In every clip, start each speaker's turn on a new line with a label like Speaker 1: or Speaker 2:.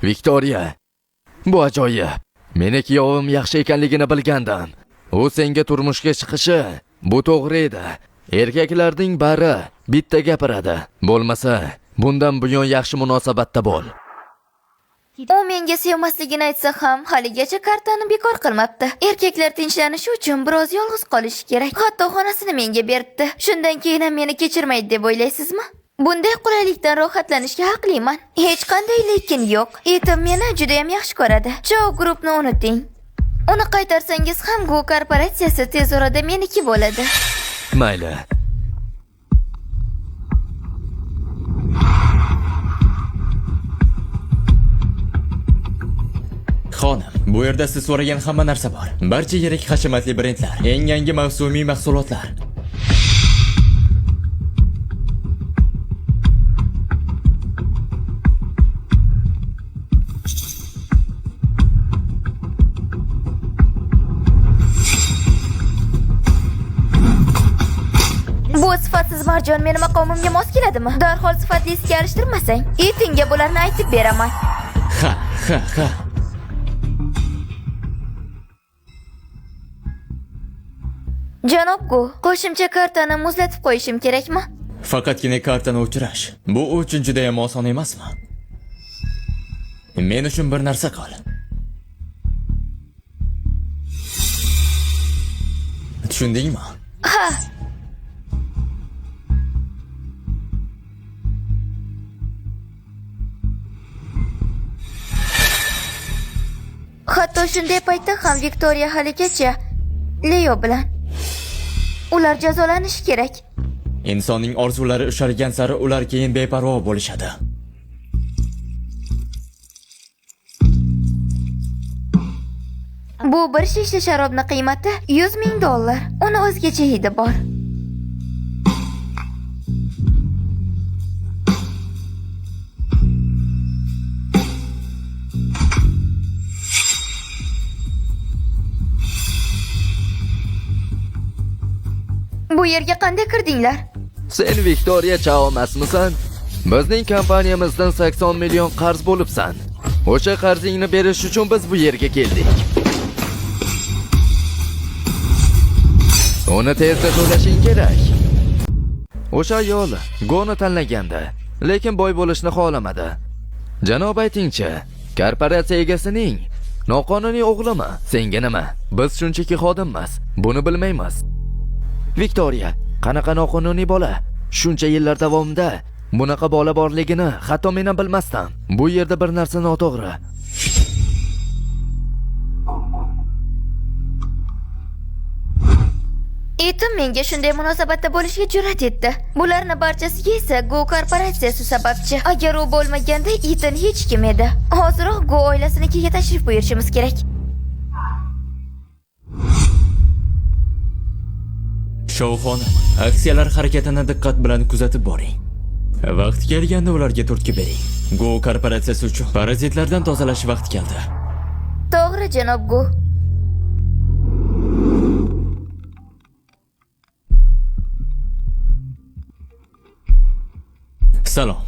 Speaker 1: Viktoriya, bu ajoyib. Meni kuyovim yaxshi ekanligini bilgandim. U senga turmushga chiqishi bu to'g'ri edi. Erkaklarning bari bitta gapiradi. Bo'lmasa, bundan buyon yaxshi munosabatda bo'l.
Speaker 2: U menga sevmasligini aytsa ham, haligacha kartani bekor qilmabdi. Erkaklar tinchlanishi uchun biroz yolg'iz qolishi kerak. Hatto xonasini menga beribdi. Shundan keyin ham meni kechirmaydi deb o'ylaysizmi? Bunday qulaylikdan rohatlanishga haqliman. Hech qanday lekin yo'q. Etim meni juda ham yaxshi ko'radi. Chow Groupni unuting. Uni qaytarsangiz ham Go korporatsiyasi tez orada meniki bo'ladi.
Speaker 1: Mayli.
Speaker 3: Xonim, bu yerda siz so'ragan hamma narsa bor. Barcha yirik hashamatli brendlar, eng yangi mavsumiy mahsulotlar.
Speaker 2: Bu sifatsiz marjon meni maqomimga mos keladimi? Darhol sifatlisiga alishtirmasang, Etinga bularni aytib beraman.
Speaker 3: Ha, ha, ha.
Speaker 2: Janob Gu, qo'shimcha kartani muzlatib qo'yishim kerakmi?
Speaker 3: Faqatgina kartani o'chirish. Bu uchun juda ham oson emasmi? Men uchun bir narsa qil. Tushundingmi?
Speaker 2: Ha. Hatto shunday paytda ham Viktoriya haligacha Leo bilan. Ular jazolanishi kerak.
Speaker 3: Insonning orzulari ushalgan sari ular keyin beparvo bo'lishadi.
Speaker 2: Bu bir shisha sharobni qiymati 100 ming dollar. Uni o'zgacha hidi bor. Bu yerga qanday kirdinglar?
Speaker 1: Sen Viktoriya Chao emasmisan? Bizning kompaniyamizdan 80 million qarz bo'libsan. O'sha qarzingni berish uchun biz bu yerga keldik. Uni tezda to'lashing kerak. O'sha ayol Goni tanlagandi, lekin boy bo'lishni xohlamadi. Janob aytingchi, korporatsiya egasining noqonuniy o'g'limi? Senga nima? Biz shunchaki xodimmiz. Buni bilmaymiz. Viktoriya, qanaqa noqonuniy bola? Shuncha yillar davomida bunaqa bola borligini hatto men ham bilmasdim. Bu yerda bir narsa noto'g'ri.
Speaker 2: Etim menga shunday munosabatda bo'lishga jur'at etdi. Bularni barchasiga esa Go korporatsiyasi sababchi. Agar u bo'lmaganda Ethan hech kim edi. Hoziroq Go oilasinikiga tashrif buyurishimiz kerak.
Speaker 3: Shou xonim, aksiyalar harakatini diqqat bilan kuzatib boring. Vaqti kelganda ularga turtki bering. Go korporatsiyasi uchun parazitlardan tozalash vaqti keldi.
Speaker 2: To'g'ri, janob Go.
Speaker 3: Salom.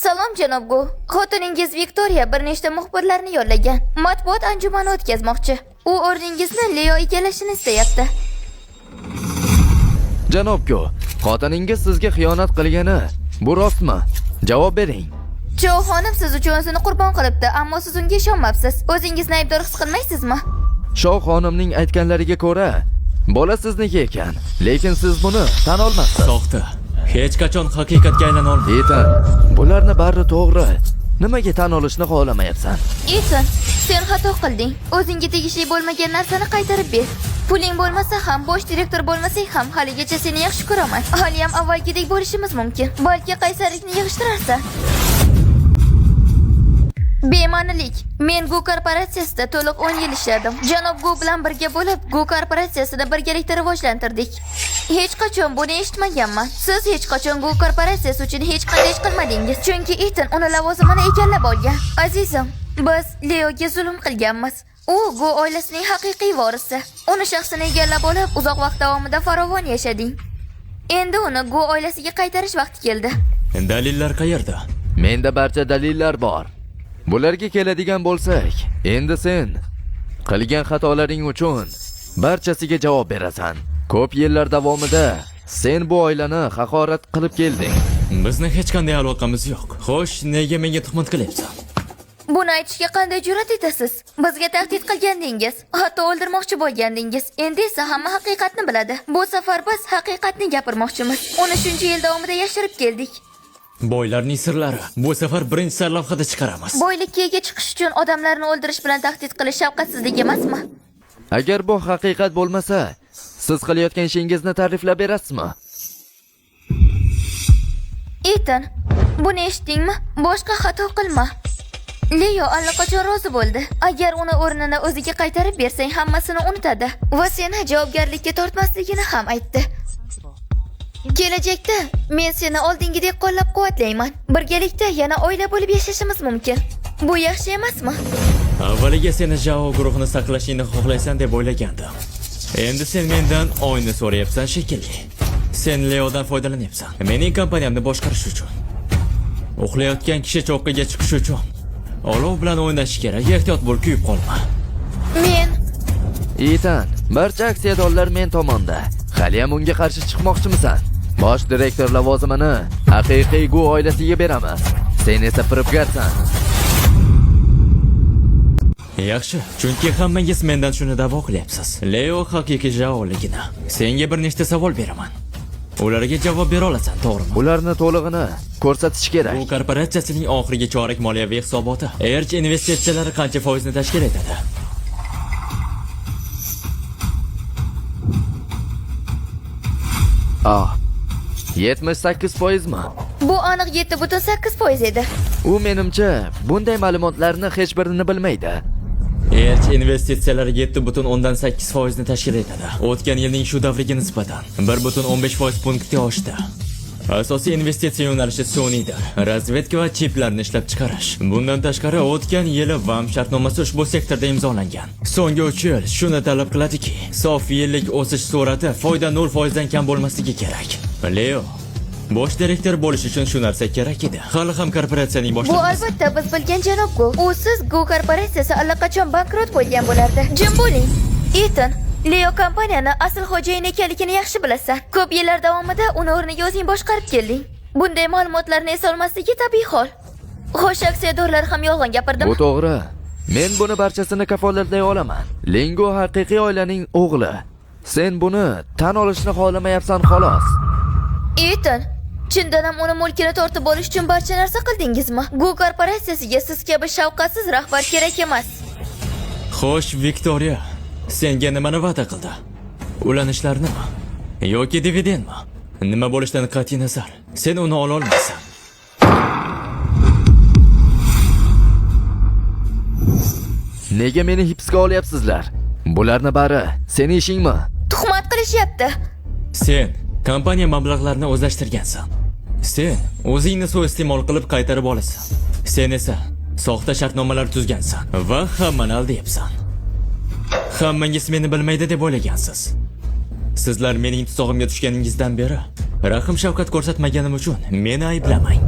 Speaker 2: Salom, janob Go. Xotiningiz Viktoriya bir nechta muxbirlarni yollagan. Matbuot anjumani o'tkazmoqchi. U o'rningizni Leo egallashini istayapti.
Speaker 1: Janob Go, xotiningiz sizga xiyonat qilgani bu rostmi? Javob bering.
Speaker 2: Cho xonim siz uchun o'zini qurbon qilibdi, ammo siz unga ishonmabsiz. O'zingizni aybdor his qilmaysizmi?
Speaker 1: Shou xonimning aytganlariga ko'ra, bola sizniki ekan, lekin siz buni tan olmabsiz.
Speaker 3: Soxta. Hech qachon haqiqatga aylana olmaydi.
Speaker 1: Ethan, bularni bari to'g'ri. Nimaga tan olishni xohlamayapsan?
Speaker 2: Ethan, sen xato qilding. O'zingga tegishli bo'lmagan narsani qaytarib ber. Puling bo'lmasa ham, bosh direktor bo'lmasang ham, haligacha seni yaxshi ko'raman. Haliyam avvalgidek bo'lishimiz mumkin. Balki qaysarlikni yig'ishtirarsan. Bema'nilik. Men Go korporatsiyasida to'liq 10 yil ishladim. Janob Go bilan birga bo'lib, Go korporatsiyasini birgalikda rivojlantirdik. Hech qachon buni eshitmaganman. Siz hech qachon Go korporatsiyasi uchun hech qanday ish qilmadingiz. Chunki Ethan uni lavozimini egallab olgan. Azizim, biz Leoga zulm qilganmiz. U Go oilasining haqiqiy vorisi. Uni shaxsini egallab olib, uzoq vaqt davomida farovon yashading. Endi uni Go oilasiga qaytarish vaqti keldi.
Speaker 3: Dalillar qayerda?
Speaker 1: Menda barcha dalillar bor. Bularga keladigan bo'lsak, endi sen qilgan xatolaring uchun barchasiga javob berasan. Ko'p yillar davomida sen bu oilani haqorat qilib kelding.
Speaker 3: Bizni hech qanday aloqamiz yo'q. Xo'sh, nega menga tuhmat qilyapsan?
Speaker 2: Buni aytishga qanday jur'at etasiz? Bizga tahdid qilgandingiz, hatto o'ldirmoqchi bo'lgandingiz. Endi esa hamma haqiqatni biladi. Bu safar biz haqiqatni gapirmoqchimiz. Uni shuncha yil davomida yashirib keldik.
Speaker 3: Boylarning sirlari. Bu safar birinchi sarlavhada chiqaramiz.
Speaker 2: Boylikka ega chiqish uchun odamlarni o'ldirish bilan tahdid qilish shafqatsizlik emasmi?
Speaker 1: Agar bu haqiqat bo'lmasa, siz qilayotgan ishingizni ta'riflab berasizmi?
Speaker 2: Ethan, buni eshitdingmi? Boshqa xato qilma. Leo allaqachon rozi bo'ldi. Agar uni o'rnini o'ziga qaytarib bersang, hammasini unutadi va seni javobgarlikka tortmasligini ham aytdi. Kelajakda men seni oldingidek qo'llab-quvvatlayman. Birgalikda yana oila bo'lib yashashimiz mumkin. Bu yaxshi emasmi?
Speaker 3: Avvaliga seni Jao guruhini saqlashingni xohlaysan deb o'ylagandim. Endi sen mendan oyni so'rayapsan shekilli. Sen Leodan foydalanyapsan. Mening kompaniyamni boshqarish uchun. Uxlayotgan kishi cho'qqiga chiqish uchun olov bilan o'ynash kerak. Ehtiyot bo'l, kuyib qolma.
Speaker 2: Men
Speaker 1: Ethan, barcha aksiyadorlar men tomonda. Haliyam unga qarshi chiqmoqchimisan? Bosh direktor lavozimini haqiqiy Gu oilasiga beramiz. Sen esa firibgarsan.
Speaker 3: Yaxshi, chunki hammangiz mendan shuni da'vo qilyapsiz. Leo haqiqiy Jaoligini. Senga bir nechta savol beraman. Ularga javob bera olasan, to'g'rimi?
Speaker 1: Ularni to'lig'ini ko'rsatish kerak.
Speaker 3: Bu korporatsiyasining oxirgi chorak moliyaviy hisoboti. Erch investitsiyalari qancha foizni tashkil etadi?
Speaker 1: Ah. 78%mi?
Speaker 2: Bu aniq 7,8% edi.
Speaker 1: U menimcha bunday ma'lumotlarni hech birini bilmaydi.
Speaker 3: Erch investitsiyalari 7,8% ni tashkil etadi. O'tgan yilning shu davriga nisbatan 1,15% punktga oshdi. Asosiy investitsiya yo'nalishi Sony'dir. Razvedka va chiplarni ishlab chiqarish. Bundan tashqari, o'tgan yili VAM shartnomasi ushbu sektorda imzolangan. So'nggi 3 yil shuni talab qiladiki, sof yillik o'sish sur'ati foyda 0% dan kam bo'lmasligi kerak. Leo, bosh direktor bo'lish uchun shu narsa kerak edi. Hali ham korporatsiyaning
Speaker 2: Bu
Speaker 3: boshlig'i.
Speaker 2: albatta biz bilgan janob Gu. Usiz Gu korporatsiyasi allaqachon bankrot bo'lgan bo'lardi. Jim bo'ling. Ethan, Leo kompaniyani asl xo'jayini ekanligini yaxshi bilasan. Ko'p yillar davomida uni o'rniga o'zing boshqarib kelding. Bunday ma'lumotlarni eslolmasligi tabiiy hol. Xo'sh, aksiyadorlar ham yolg'on gapirdimi?
Speaker 1: Bu to'g'ri. Men buni barchasini kafolatlay olaman. Lingo haqiqiy oilaning o'g'li. Sen buni tan olishni xohlamayapsan xolos.
Speaker 2: Ethan, chindan ham uni mulkini tortib olish uchun barcha narsa qildingizmi? Gu korporatsiyasiga siz kabi shafqatsiz rahbar kerak emas.
Speaker 3: Xo'sh, Viktoriya, senga nimani va'da qildi? Ulanishlarnimi? Yoki dividendmi? Nima bo'lishidan qat'iy nazar, sen uni ola olmaysan.
Speaker 1: Nega meni hibsga olyapsizlar? Bularni bari seni ishingmi?
Speaker 2: Tuhmat qilishyapti.
Speaker 3: Sen kompaniya mablag'larini o'zlashtirgansan. Sen o'zingni suiiste'mol qilib qaytarib olasan. Sen esa soxta shartnomalar tuzgansan va hammani aldayapsan. Hammangiz meni bilmaydi deb o'ylagansiz. Sizlar mening tuzog'imga tushganingizdan beri rahm shafqat ko'rsatmaganim uchun meni ayblamang.